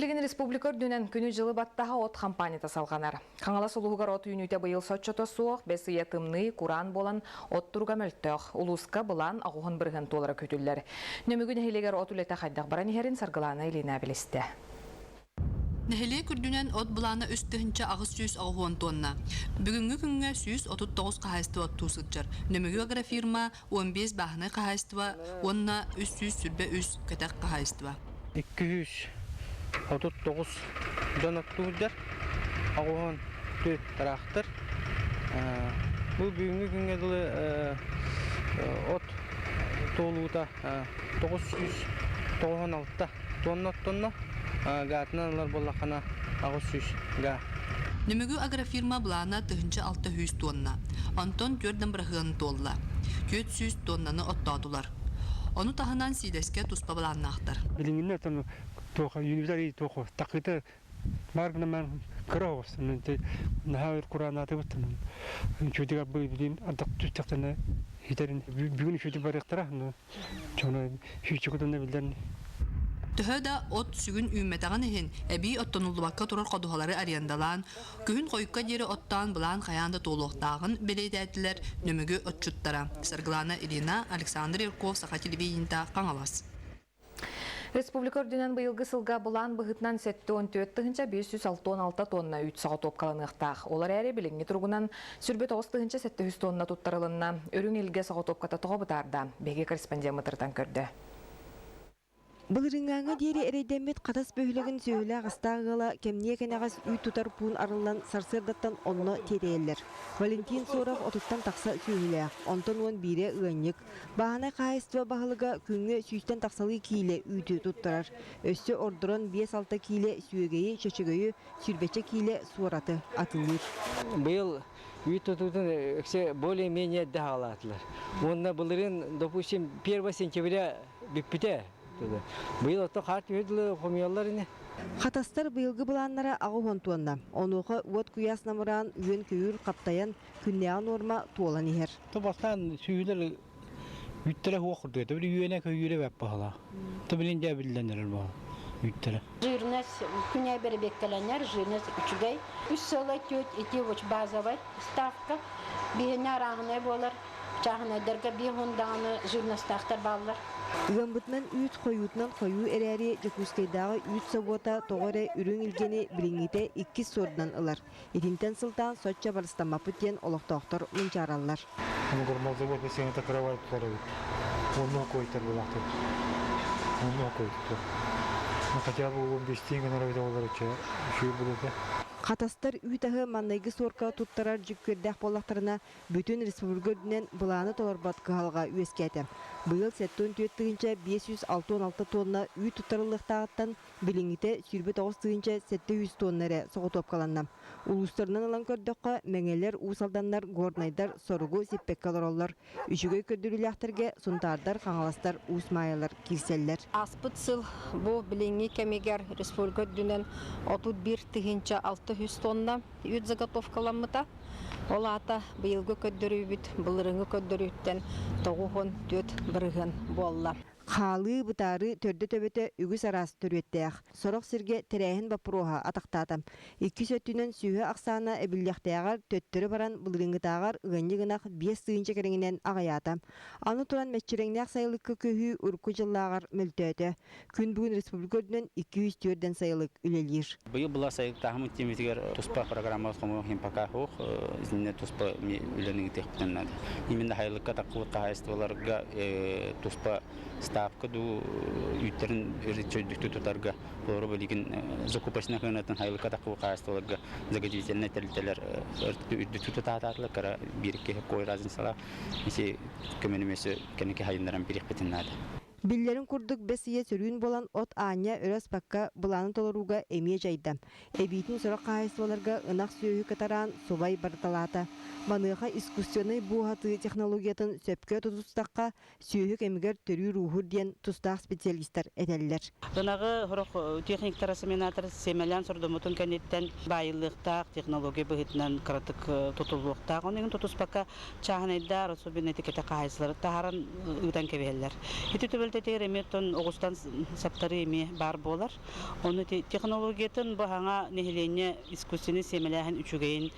Билигин республика үрдүнэн күнү-дьылы баттаһа от хампаанньата салҕанар. Хаҥалас улууһугар от үүнүүтэ быйыл соччото суох, бэс ыйа тымныы, кураан буолан от туруга мөлтөх. Улууска былаан аҕуһун бырыһын туолара күүтүллэр. Нөмүгү нэһилиэгэр от үлэтэ хайдах баран иһэрин Саргылаана Ильина билистэ. Нэһилиэк үрдүнэн от былаана 3880 тонна. Бүгүҥҥү күҥҥэ 139 хаһаайыстыба оттуу сылдьар. Нөмүгү агрофирма 15 бааһынай хаһаайыстыба уонна 323 кэтэх хаһаайыстыба. 239 дьон оттуурдар, 84 тыраахтыр. Бу бүгүҥҥү күҥҥэ дылы от туолуута 996 тонна оттонно, гаатынан ылар буоллаххына 800 га. Нөмүгү агрофирма былаана 1600 тонна, онтон 4 бырыһыан туолла. 400 тоннаны оттоотулар. Ону таһынан сиилэскэ туспа былааннаахтар. Билиҥҥинэ отон туох үүнүүтэ туох такыыта баар гынан кыра оҕус наһаа өр курааннаатыбыт үчүгэй билин ардах түстэхтэнэ хитерин бүгүн үчүгэй барыахтара дьоно сүүччүкүтүнэ биллэн Төһө да от сүгүн үүммэтэҕин иһин, эбии оттонуллубакка турар ходуһалары арендалаан, күһүн хойукка диэри оттоон былаан хайаан да туолуохтааҕын бэлиэтээтилэр Нөмүгү отчуттара. Саргылана Ильина, Александр Юрков, Саха телевидениета, Хаҥалас. Республика үрдүнэн быйылгы сылга былаан быһыытынан 74 566 тонна үүт соҕотуопкаланыахтаах. Ол эрээри билиҥҥи туругунан 29 700 тонна туттарылынна. Үрүҥ илгэ соҕотуопката тоҕо бытаарда? Биһиги корреспондеммытыртан көрдө. Былырыыҥҥааҥҥа диэри эрэйдэммит Хатас бөһүөлэгин сүөһүлээх астаах ыала кэмниэ кэнэҕэс үүт тутар пуун арыллан сарсыардаттан онно тиэтэйэллэр. Валентин Соров отуттан тахса сүөһүлээх, онтон уон биирэ ыанньык. Бааһынай хаһаайыстыба баһылыга күҥҥэ сүүстэн тахсалыы киилэ үүтү туттарар. Өссө ордорон биэс-алта киилэ сүөгэйи, чөчөгөйү, сүүрбэччэ киилэ суораты атыылыыр. Быйыл үүт тутуутун өксө более-менее эрдэ хаалаатылар. Уонна былырыын, допустим, 1 сентября бүппүтэ. Быйыл ото хаар түһэ дылы хомуйаллар ини. Хатастар быйылгы былааннара аҕыс тонна. Онуоха уот куйаас намыраан, үөн-көйүүр хаптайан, күннээҕи нуорма туолан иһэр. То бастаан сүүһүлэр үүттэрэ суох курдук этэ. Били үөнэ көйүүрэ бэп баһылаа. То билин дьэ биллэн эрэр баһа үүттэрэ. Жирность күнэ бэрэбиэккэлэнэр, жирность үчүгэй. Үс сыла түөрт ити базовай ставка. Биһиэнэ арааһынай буолар. Чааһынайдарга биир даҕаны жирностаахтар бааллар. Ыаммытынан үүт хойуутунан хойуу эрээри, Дьокуускайдааҕы үүт собуота тоҕо эрэ үрүҥ илгэни билиҥҥитэ иккис суордунан ылар. Итинтэн сылтаан соччо барыстаммаппыт диэн олохтоохтор мунчаараллар. Гормолзавод сыаната кыра тутар эбит. Онно койтар булаахтар. Онно койтар. Хотя бы уон бестиин гынар эбит олар үчүгэй булута. Хатастар үүт аһы маннайгы суорка туттарар дьүккүөрдээх буоллахтарына, бүтүн республика үрдүнэн былааны толорбот кыһалҕа үөскээтэ. Быйыл 74 566 тонна үүт туттарыллыахтааҕыттан билиҥҥитэ 29 700 тонна эрэ соҕотуопкаланна. Улуустарынан ылан көрдөххө, Мэҥэлэр, Уус Алданнар, Горнайдар соругу сиппэккэ олороллор. Үчүгэй көрдөрүүлээхтэргэ Сунтаардар, Хаҥаластар, Уус Маайалар киирсэллэр. Ааспыт сыл бу билиҥҥи кэмигэр республика үрдүнэн 31 600 тонна үүт заготовкаламмыта. Ол аата быйылгы көрдөрүүбүт былырыыҥҥы көрдөрүүттэн 94% буолла. Хаалыы, бытаарыы төрдө-төбөтө үгүс араас төрүөттээх. Сорох сиргэ тэрээһин боппуруоһа атахтаата. Иккис өттүнэн сүөһү ахсаана эбиллиэхтээҕэр төттөрү баран былырыыҥҥытааҕар ыанньык ынах 5 тыһыынча кэриҥинэн аҕыйаата. Аны туран мэччирэҥнээх сайылыкка көһүү урукку дьыллааҕар мөлтөөтө. Күн бүгүн республика үрдүнэн 204 сайылык үлэлиир. Быйыл была сайылыктааһыммыт тиэмэтигэр туспа программа хомуйуох пока суох, итиннэ туспа үлэни ыытыахпытын наада. Именно сайылыкка таххыбыт хаһаайыстыбаларга туспа ставка дуу үүттэрин чөйдүктү тутарга олору билигин закупочная хыанатын сайылыкка таххыбыт хаһаайыстыбаларга заготовительнай тэрилтэлэр үрдүктүк тутаатаатылар кыра биир киһи кой разницалаах ити көмөнү өссө кэнники хайыннаран бириэхпитин наада. Биллэрин курдук, бэс ыйа сөрүүн буолан от аанньа өрө аспакка былааны толорууга эмиэ дьайда. Эбиитин сорох хаһаайыстыбаларга ынах сүөһү кытараан субай барыталаата. Маныаха искусственнай буоһатыы технологиятын сөпкө тутустахха, сүөһү кэмигэр төрүүр-ууһуур диэн тустаах специалистар этэллэр. Ынаҕы сорох техниктара, семенатор сиэмэлээн сордоммутун кэнниттэн баайыллыахтаах, технология быһыытынан кыратык тутуллуохтаах. Оны иһин тутуспакка чааһынайдар, особенно этикете хаһаайыстыбалары таһааран ыытан кэбиһэллэр. Ити түбэлтэтигэр эмиэ оттон оҕустан саптарыы эмиэ баар буолар. Ону технологиятын бу хаҥа нэһилиэнньэ искусственный сиэмэлээһин үчүгэйин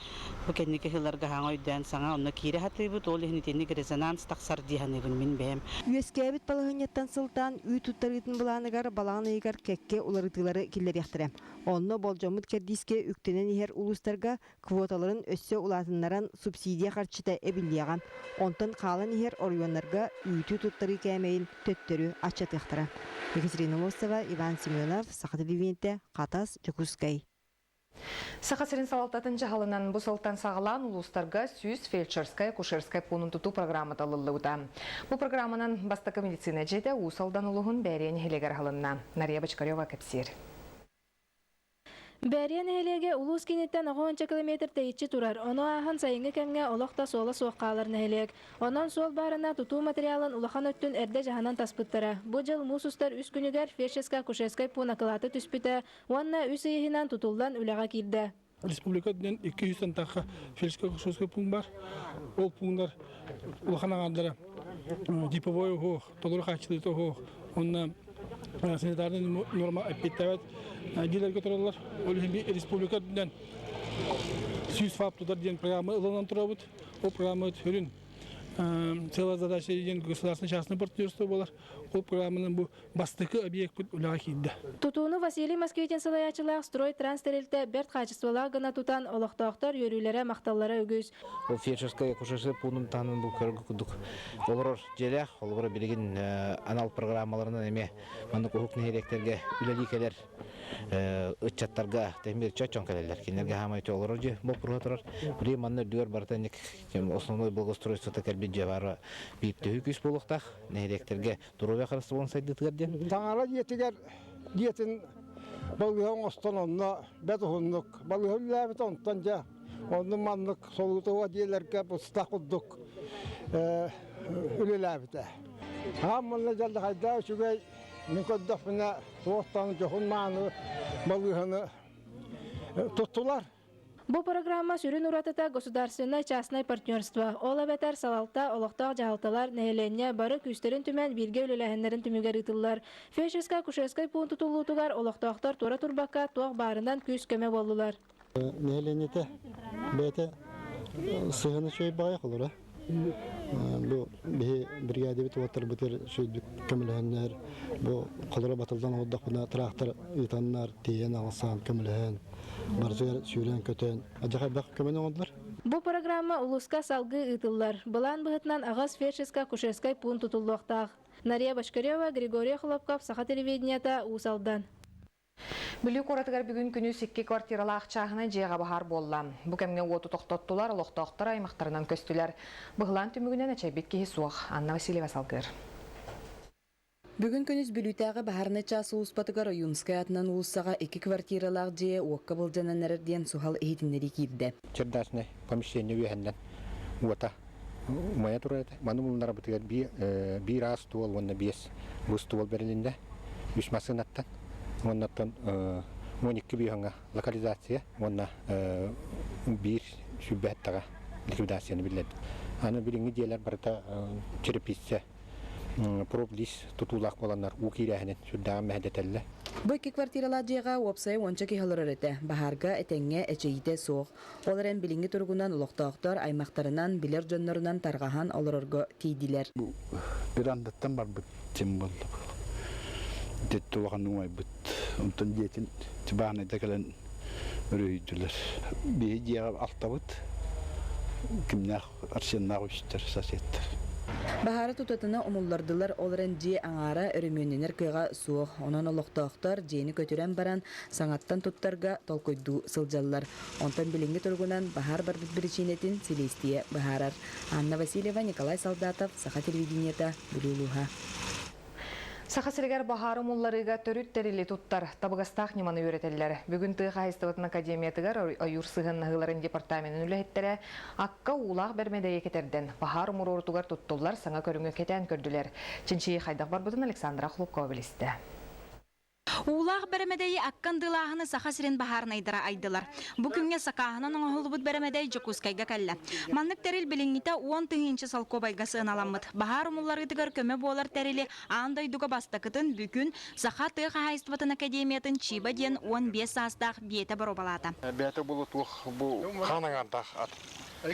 бу кэнники сылларга хаҥа өйдөөн саҥа онно киирэ сатыыбыт, ол иһин итинник резонанс тахсар дии саныыбын мин бэйэм. Үөскээбит балаһыанньаттан сылтаан үүт туттарыытын былааныгар балаҕан ыйыгар кэккэ уларытыылары киллэриэхтэрэ. Онно болдьоммут кэрдиискэ үктэнэн иһэр улуустарга квоталарын өссө улаатыннаран субсидия харчыта эбиллиэҕэ. Онтон хаалан иһэр оройуоннарга үүтү туттарыы кээмэйин төттөрү аччатыахтара. Екатерина Лосова, Иван Семенов, Саха телевидениетэ, Хатас, Дьокуускай. Саха сирин салалтатын дьаһалынан бу сылтан саҕалаан улуустарга 100 фельдшерскай-акушерскай пуунун тутуу программата ылыллыбыта. Бу программанан бастакы медицина дьиэтэ Уус Алдан улууһун Бээрийэ нэһилиэгэр аһылынна. Нария Бочкарева кэпсиир. Бээрийэ нэһилиэгэ улуус кииниттэн оҕо километр тэйиччи турар, ону ааһан сайыҥҥы кэмҥэ олох да суола суох хаалар нэһилиэк. Онон суол баарына тутуу материалын улахан өттүн эрдэ дьаһанан таспыттара. Бу дьыл муус устар үс күнүгэр фельдшерскай-акушерскай пуун акылаата түспүтэ уонна үс ый иһинэн тутуллан үлэҕэ киирдэ. Республика үрдүнэн 200 тахха фельдшерскай-акушерскай пуун бар. Ол пууннар улахан аҥаардара типовой оһох, толору хааччылыыта оһох, уонна санитарнай норма эппиэттээбэт дьиэлэргэ тураллар. Ол иһин республика үрдүнэн 100 ФАП тутар диэн программа ылынан турабыт. Ол программа сүрүн целая задача диэн государственное частное партнерство буолар. Ол программанан бу бастакы объекпыт үлэҕэ киирдэ. Тутууну Василий Москвитин салайааччылаах «Строй-Транс» тэрилтэ бэрт хаачыстыбалаах гына тутан, олохтоохтор үөрүүлэрэ, махталлара үгүс. Ол фельдшерскай акушерскай пуунун таһынан бу көргө курдук олорор дьиэлээх, олоҕура билигин анал программаларынан эмиэ маннык уһук нэһилиэктэргэ үлэлии кэлэр ыччаттарга тэмир чочон кэлэллэр. Кинилэргэ хаамай олорор дьиэ боппуруоһа турар. Билигин манна үрдүгэр барыта основной благоустройствота кэлбит дьиэ баара биир төһүү күүс буолуохтаах. Нэһилиэктэргэ Доруобуйа харыстабылын сайдыытыгар диэн. Таҥара дьиэтигэр дьиэтин балыыһа оҥостон онно бэрт уһуннук балыыһа үлэлээбитэ онтон дьэ оннук маннык солуутуга дьиэлэргэ быстах курдук үлэлээбитэ. Аам манна дьаллахайдаа үчүгэй мин көрдөхпүнэ туохтан дьоһун мааны балыыһаны туттулар. Бу программа сүрүн уратыта государственнай-частнай партнерство, ол эбэтэр салалта, олохтоох дьаһалталар, нэһилиэнньэ бары күүстэрин түмэн бииргэ үлэлээһиннэрин түмүгэр ыытыллар. Фельдшерскай-акушерскай пуун тутуллуутугар олохтоохтор туора турбакка туох баарынан күүс-көмө буоллулар. Нэһилиэнньэтэ бэйэтэ сыһыана үчүгэй баҕайы холоро. Бу биһи бригадабыт уолаттарбытыгар үчүгэйдик көмөлөһөннөр, бу холоро батылдан олордохпуна трактор ыытаннар, тиэйэн аҕалсаан көмөлөһөн, барытыгар сүүрэн-көтөн, адьаха элбэх көмөнү оҥордулар. Бу программа улууска салгыы ыытыллар. Былаан быһыытынан аҕыс фельдшерско-акушерскай пуун тутуллуохтаах. Нария Бочкарева, Григорий Охлопков, Саха телевидениета, Уус Алдан. Бүлүү куоратыгар бүгүн күнүс икки квартиралаах чааһынай дьиэҕэ баһаар буолла. Бу кэмҥэ уоту тохтоттулар, олохтоохтор аймахтарынан көстүлэр. Быһылаан түмүгүнэн эчэйбит киһи суох. Анна Васильева салгыыр. Бүгүн күнүс Бүлүүтээҕи баһаарынай чаас сулууспатыгар Ойуунскай аатынан уулуссаҕа икки квартиралаах дьиэ уокка былдьанан эрэр диэн суһал иһитиннэрии киирдэ. Чердачнай помещение үөһэннэн уота умайа турар этэ. Маны булунарбытыгар биир аас туол уонна биэс бус туол бэрилиннэ. Үс массыынаттан. Уоннаттан 12 бүйөҥҥө локализация уонна биир сүлбэһэттэҕэ ликвидацияны биллэрбит. Аны билиҥҥи дьиэлэр барыта черепица проблис тутуулаах буоланнар уу киирээһинин сүрдээҕин мэһэйдэтэллэр. Бу икки квартиралаах дьиэҕэ уопсайа уонча киһи олорор этэ. Баһаарга этэҥҥэ эчэйиитэ суох. Ол эрэн билиҥҥи туругунан олохтоохтор аймахтарынан, билэр дьоннорунан тарҕаһан олорорго тиийдилэр. Бу верандаттан барбыт тим буолла. Дьиэттэ улахан умайбыт. Онтон дьиэтин баанайда кэлэн өрүһүйдүлэр. Биһи дьиэҕэ алтабыт. Кимнээх Арсеннаах үстэр соседтар. Баһаары тутатына умуллардылар, ол эрэн дьиэ аҥаара өрөмүөннэнэр кыаҕа суох. Онон олохтоохтор дьиэни көтүрэн баран, саҥаттан туттарга толкуйдуу сылдьаллар. Онтон билиҥҥи туругунан баһаар барбыт биричиинэтин силиэстийэ быһаарар. Анна Васильева, Николай Солдатов, Саха телевидениета, Бүлүү улууһа. Саха сиригэр баһаары умулларыыга төрүт тэрили туттар табыгастаах ньыманы үөрэтэллэр. Бүгүн тыа хаһаайыстыбатын академиятыгар ойуур сыһыаннаһыыларын департаменын үлэһиттэрэ акка уулаах бэрмэдэйи кэтэрдэн, баһаар умуруорутугар туттуллар саҥа көрүҥү кэтээн көрдүлэр. Чинчийии хайдах барбытын Александра Хлопкова билистэ. Уулаах бэрэмэдэйи акка ындыылааһыны Саха сирин баһаарынайдара айдылар. Бу күҥҥэ сакааһынан оҥоһуллубут бэрэмэдэй Дьокуускайга кэллэ. Маннык тэрил билиҥҥитэ 10 000 солкуобайга сыаналаммыт. Баһаар умулларыытыгар көмө буолар тэрили аан дойдуга бастакытын бүгүн Саха тыа хаһаайыстыбатын академиятын Чиба диэн 15 саастаах биэтэ боруобалаата. Бэйэтэ булу туох бу хаан аҥаардаах ат.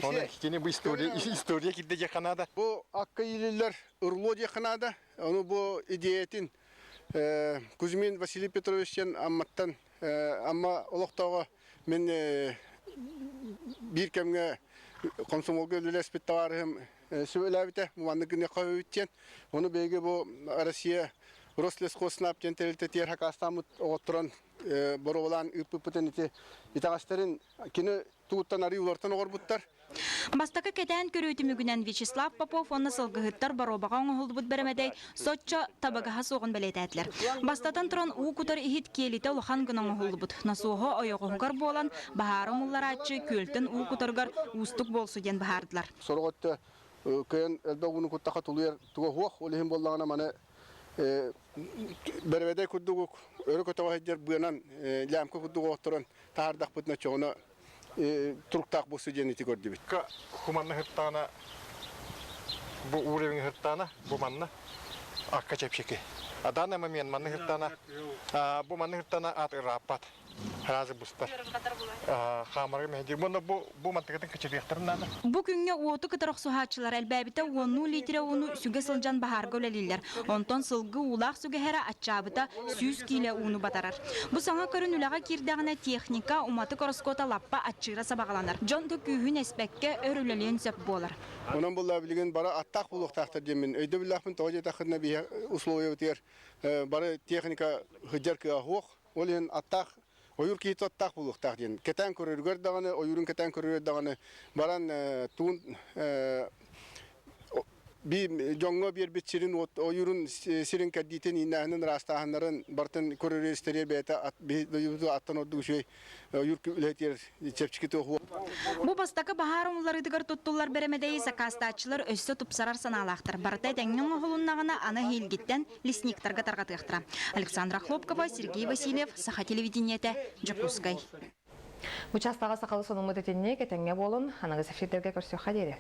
Оны кини бу история история кирде диэххэ наада. Бу акка иилиллэр ырло диэххэ наада. Ону бу идеятин Кузьмин Василий Петрович диэн Амматтан Амма олохтооҕо мин биир кэмҥэ комсомолга үлэлэспит табаарыһым сүбэлээбитэ маннык гыныахха эбит диэн. Ону биһиги бу Россия Рослесхозснаб диэн тэрилтэтигэр хакаастааммыт оҕотторон боруобалаан ыыппыппытын ити итэҕэстэрин кини тугуттан арыы улартан оҕорбуттар. Бастакы кэтээн көрүү түмүгүнэн Вячеслав Попов уонна сылгыһыттар боруобаҕа оҥоһуллубут бэрэмэдэй соччо табыгаһа суоҕун бэлиэтээтилэр. Бастатан туран уу кутар иһит киэлитэ улахан гына оҥоһуллубут. Носуоһу ойоҕоһугар буолан, баһаары умулларааччы күөлтэн уу кутарыгар уустук буолсу диэн быһаардылар. Сорох өттө кыайан элбэх ууну куттаха тулуйар туга суох. Ол иһин буоллаҕына маны бэрэмэдэй курдук өрө көтөҕө сылдьар быанан лээмка курдук оҕотторон таһаардахпытына чоҕуна туруктаах буолсу диэн ити көрдүбүт. Хуманна сыртаана бу уровень сыртаана бу манна акка чэпчэки. А данный момент манна сыртаана бу манна сыртаана ат ырааппат. Разы бустар. Хаамарга мэһэйдиир. Уонна бу бу мантыкатын кычырыахтарын наада. Бу күҥҥэ уоту кытары охсуһааччылар элбээбитэ уоннуу лиитирэ ууну сүгэ сылдьан баһаарга үлэлииллэр. Онтон сылгы уулаах сүгэһэрэ аччаабыта 100 киилэ ууну батарар. Бу саҥа көрүн үлэҕэ киирдэҕинэ техника, уматык ороскуота лаппа аччыыра сабаҕаланар. Дьон да күүһүн эспэккэ өр үлэлиэн сөп буолар. Онон буолла билигин бары аттаах буолуохтаахтар диэммин өйдөбүллээхпин. Тоҕо диэтэххинэ биһиэхэ условиябытыгар бары техника сылдьар кыаҕа суох. Ол иһин аттаах ойуур киһитэ аттаах буолуохтаах диэн кэтээн көрөрүгэр даҕаны, ойуурун кэтээн көрөрүгэр даҕаны баран тугун би дьоҥҥо биэрбит сирин ойуурун сирин кэрдиитин ииннээһинин ыраастааһыннарын барытын көрөрү истэриэ бэйэтэ дойдубуту аттан ордук үчүгэй ойуур үлэһитигэр чэпчэки туох Бу бастакы баһаар умулларыытыгар туттуллар бэрэмэдэйи сакаастааччылар өссө тупсарар санаалаахтар. Барыта этэҥҥэ оҥоһулуннаҕына, аны эһиилгиттэн лесниктарга тарҕатыахтара. Александра Хлопкова, Сергей Васильев, Саха телевидениетэ, Дьокуускай. Бу частаҕа сахалы сонуммут итинник, этэҥҥэ буолун, аныгыс эфирдэргэ көрсүөххэ диэри.